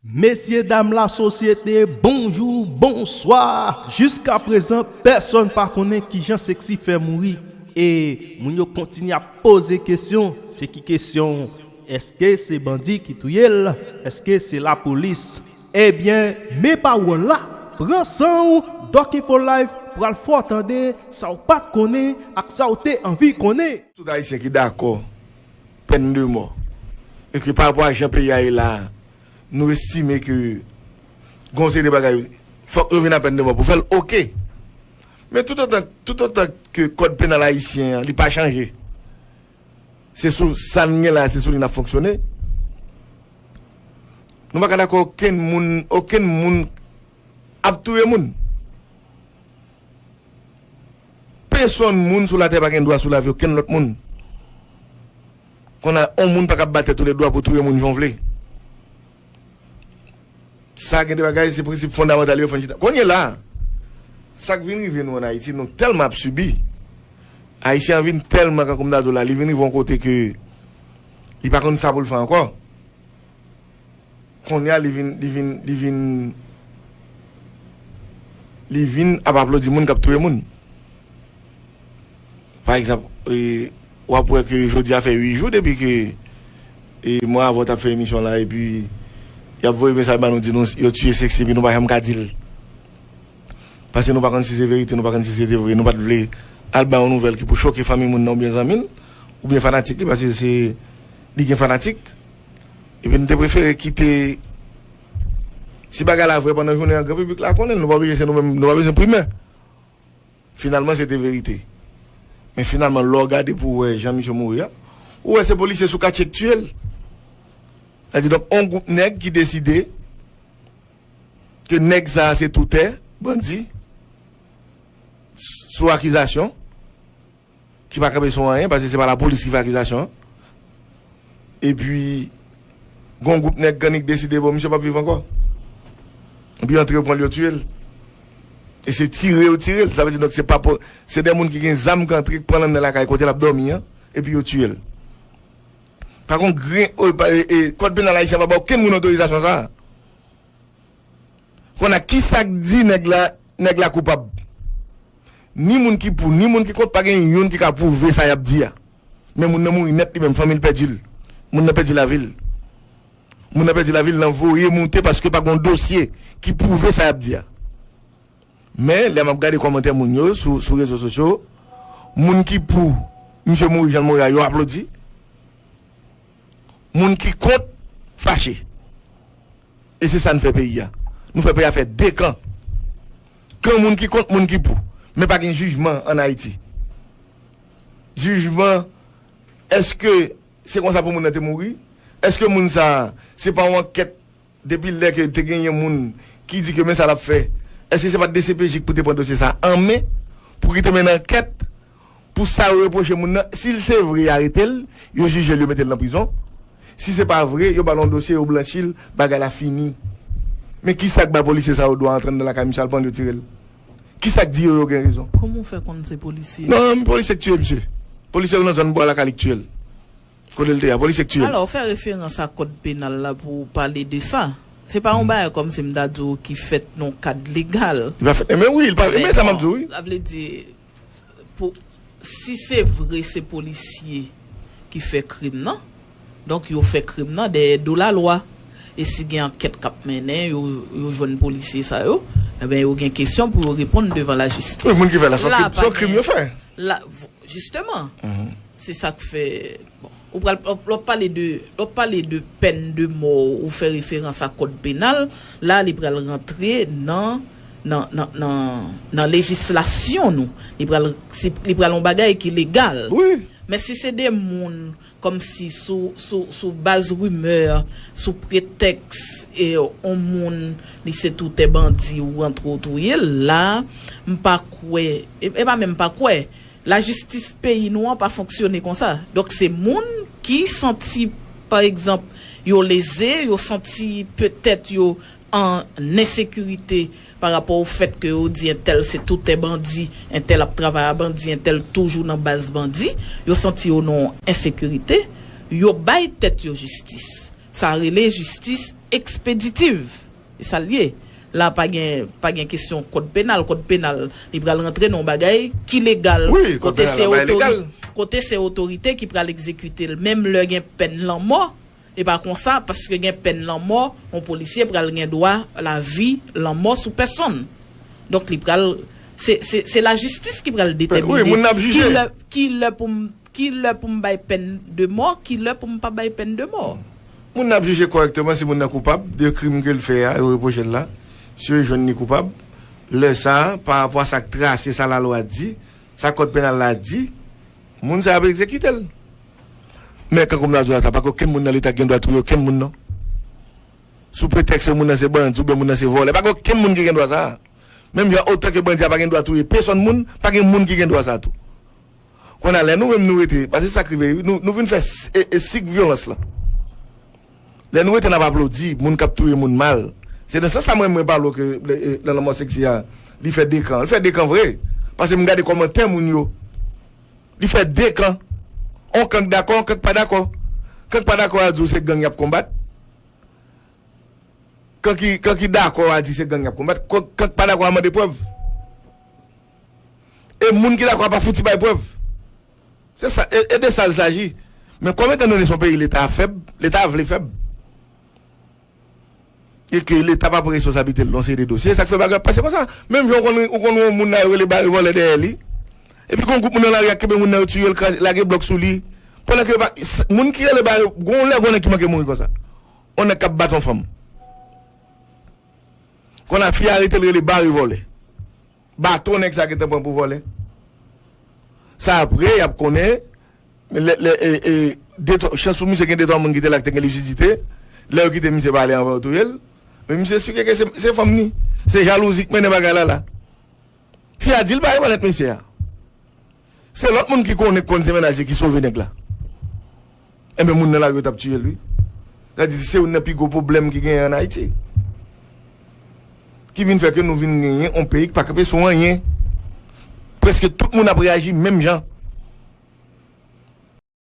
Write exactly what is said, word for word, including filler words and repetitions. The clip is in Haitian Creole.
Mesye dam lasosyete, bonjou, bonswa. Jiskaprezan, pèsonn pa konnen kijan Sexy fè mouri. E moun yo kontinye ap poze kesyon. Se ki kesyon? Èske se bandi ki touye l? Èske se lapolis? Ebyen, men pawòl la. Pran san w, Doc Info Live pral fè w tande sa w pa t konnen ak sa w te anvi konnen. Tout Ayisyen ki dakò pèn de mò, e ke pa rapò a jan peyi a ye la, nou estime ke gon seri de bagay, fòk yo vin a pèn de mò pou fè l, oke. Men toutotan, toutotan ke kòd penal ayisyen an, li pa chanje, se sou sa n gen la, se sou li n ap fonksyone. Nou pa ka dakò okenn moun, okenn moun ap touye moun. Pèsonn moun sou latè pa gen dwa sou lavi okenn lòt moun. Kounye a, yon moun pa ka bat tèt ou de dwa pou touye moun jan w vle. Sa gen de bagay, se prensip fondamantal yo fè n chita. Kounye la, sa k vin rive nou ann Ayiti, nou tèlman ap sibi. Ayisyen an vin tèlman, kankou m ta di w la, li vin rive yon kote ke li pa konn sa pou l fè ankò. Kounye a, li vin, li vin, li vin, li vin ap aplodi moun k ap touye moun. Pa egzanp, e, w ap wè ke jodi a fè uit jou depi ke, e, mwen avè w t ap fè emisyon la, epi y ap voye mesaj ba nou, di nou yo tiye Sexy, epi nou pa janm ka di l. Paske nou pa konn si se verite, nou pa konn si se te vre, nou pa t vle al bay yon nouvèl ki pou choke fanmi moun nan oubyen zanmi l, oubyen fanatik li, paske se, li gen fanatik. Epi nou te prefere kite, si bagay la vre pandan jounen an, gran piblik la konnen l, nou pa oblije, se nou menm, nou pa bezwen primè. Finalman, se te verite. Men finalman, lè w gade pou w wè jan misye mouri a, ou wè se polisye sou katye k tiye l. Sa di donk, yon gwoup nèg ki deside ke nèg sa a se toutè, bandi, sou akizasyon, ki pa kanpe sou anyen, paske se pa lapolis ki fè akizasyon an. Epi, gon gwoup nèg gang ki deside, bon, misye p ap viv ankò. Epi antre yo pran l, yo tiye l. E se tire yo tire l. Sa vle di, donk, se pa po-, se de moun ki gen zam ki antre, ki pran l anndan lakay kote l ap dòmi an, epi yo tiye l. Pa gon gren, o, pa, e, e, kòd penal ayisyen pa ba okenn moun otorizasyon sa a. Kounye a, kisa k di nèg la, nèg la koupab? Ni moun ki pou, ni moun ki kont, pa gen youn ki ka pwouve sa y ap di a. Men moun nan mouri nèt li menm, fanmi l pèdi l. Moun nan pèdi lavi l. Moun nan pèdi lavi l nan voye moute paske pa gen yon dosye ki pwouve sa y ap di a. Men, lè m ap gade kòmantè moun yo sou, sou rezo sosyo, moun ki pou misye mouri jan l mouri a, yo aplodi. Moun ki kont, fache. E se sa n fè peyi a. Nou fè peyi a fè de kan. Kan moun ki kont, moun ki pou. Men pa gen jijman ann Ayiti. Jijman, èske se konsa pou moun nan te mouri? Èske moun sa a, se pa yon ankèt depi lè ke te genyen moun ki di ke men sa l ap fè? Èske se pa t D C P J k pou te pran dosye sa a an men, pou ki te mennen ankèt? Pou sa yo repwoche moun nan, si l se vre, y arete l, yo jije l, yo mete l nan prizon. Si se pa vre, yo ba l yon dosye, yo blanchi l, bagay la fini. Men kisa k bay polisye sa yo dwa antre anndan lakay misye al pran l, yo tire l? Kisa k di yo, yo gen rezon? Kòman w fè konn se polisye? Non, polisye k tiye misye. Polisye yo nan zòn Bwa Lakali k tiye l. Kote l te ye a, polisye k tiye l. Alò, w fè referans a kòd penal la pou w pale de sa. Se pa yon bagay kòmsi m ta di w ki fèt nan yon kad legal. Li pa fèt. Enben wi, li pa, enben sa m ap di w, wi. Sa vle di, pou, si se vre se polisye ki fè krim nan, donk yo fè krim nan dèyè do lalwa. E si gen ankèt k ap mennen, yo, yo jwenn polisye sa yo, enben yo gen kesyon pou yo reponn devan lajistis. Wi, moun ki fè l la, se yon krim, se yon krim yo fè. La, v-, jisteman, se sa k fè, bon, ou pral, lè w pale de, lè w pale de pèn de mò, ou fè referans a kòd penal, la, li pral rantre nan, nan, nan, nan, nan lejislasyon nou. Li pral, se, li pral yon bagay ki legal. Wi. Men si se de moun, kòmsi sou, sou, sou baz rimè, sou pretèks, e, yon moun, li se toutè bandi ou rantre w touye l, la, m pa kwè, e, e pa menm pa kwè, lajistis peyi nou an pa fonksyone konsa. Donk, se moun ki santi, pa egzanp, yo leze, yo santi petèt yo an ensekirite pa rapò o fèt ke yo di entèl se toutè bandi, entèl ap travay a bandi, entèl toujou nan baz bandi, yo santi yo nan yon ensekirite, yo bay tèt yo jistis. Sa rele jistis ekspeditiv. E sa l ye. La pa gen, pa gen kesyon kòd penal. Kòd penal, li pral rantre nan yon bagay ki legal. Wi, kòd kote penal se la, bagay otori- legal. Kote se otorite ki pral egzekite l. Menm lè gen pèn lanmò, e pa konsa, paske gen pèn lanmò, yon polisye pral gen dwa lavi, lanmò sou pèsonn. Donk, li pral. Se, se, se lajistis ki pral detemine Wi, moun n ap jije. Ki lè, ki lè pou m, ki lè pou m bay pèn de mò, ki lè pou m pa bay pèn de mò. Moun nan ap jije kòrèkteman si moun nan koupab de krim ke l fè a, yo repwoche l la. Si yo jwenn li koupab, lè sa a, pa rapò a sa k trase, sa lalwa di, sa kòd penal la di, moun sa a ap egzekite l. Men kankou m ta di w la sa, pa gen okenn moun nan Leta ki gen dwa touye okenn moun non. Sou pretèks ke moun nan se bandi oubyen moun nan se vòlè, pa gen okenn moun ki gen dwa sa a. Menm jan otan ke bandi a pa gen dwa touye pèsonn moun, pa gen moun ki gen dwa sa a tou. Kounye a lè nou menm nou rete, paske sa k rive, nou, nou vin fè s- e, e sik vyolans lan. Lè nou rete n ap aplodi moun k ap touye moun mal. Se nan sans sa mwen mwen pale w ke le- e, nan lanmò seksi a, li fè de kan. Li fè de kan vre. Paske m gade kòmantè moun yo. Li fè de kan. On kan k dakò, on kan k pa dakò. Kan k pa dakò a di w se gang y ap konbat. Kan ki, kan ki dakò a di se gang y ap konbat. Kan k pa dakò a mande prèv. E moun ki dakò a pa fouti bay prèv. Se sa, e, e de sa l saji. Men kòm etan done se yon peyi Leta fèb, Leta vle fèb. E ke Leta pa pran responsablite l nan seri de dosye. Sa k fè bagay ap pase konsa. Menm jan ou konn, ou konn wè yon moun nan yo rele bare vòlè dèyè li. Epi gon gwoup moun nan lari a kenbe moun nan yo tiye l, kraze, lage blòk sou li. Pandan ke yo pa, s- moun ki rele bare, gon lè gon nèg ki manke mouri konsa. On nèg k ap bat on fanm. Kounye a fi a rete l rele bare vòlè. Baton nèg sa gentan pran pou vòlè. Sa apre, y ap konnen, lè, lè, e, e, de twa- chans pou misye gen de twa moun ki te la ki te gen lijidite, lè yo kite misye pale anvan yo touye l. Men misye eksplike ke se, se fanm ni. Se jalouzi k mennen bagay la la. Fi a di l pa rekonèt mesye a. Se lòt moun ki konnen k konn se mennaj li ki sove nèg la. Enben moun nan lari yo t ap tiye l wi. Sa di se youn nan pi gwo pwoblèm ki genyen ann Ayiti. Ki vin fè ke nou vin genyen yon peyi k pa kanpe sou anyen. Prèske tout moun ap reyaji menm jan.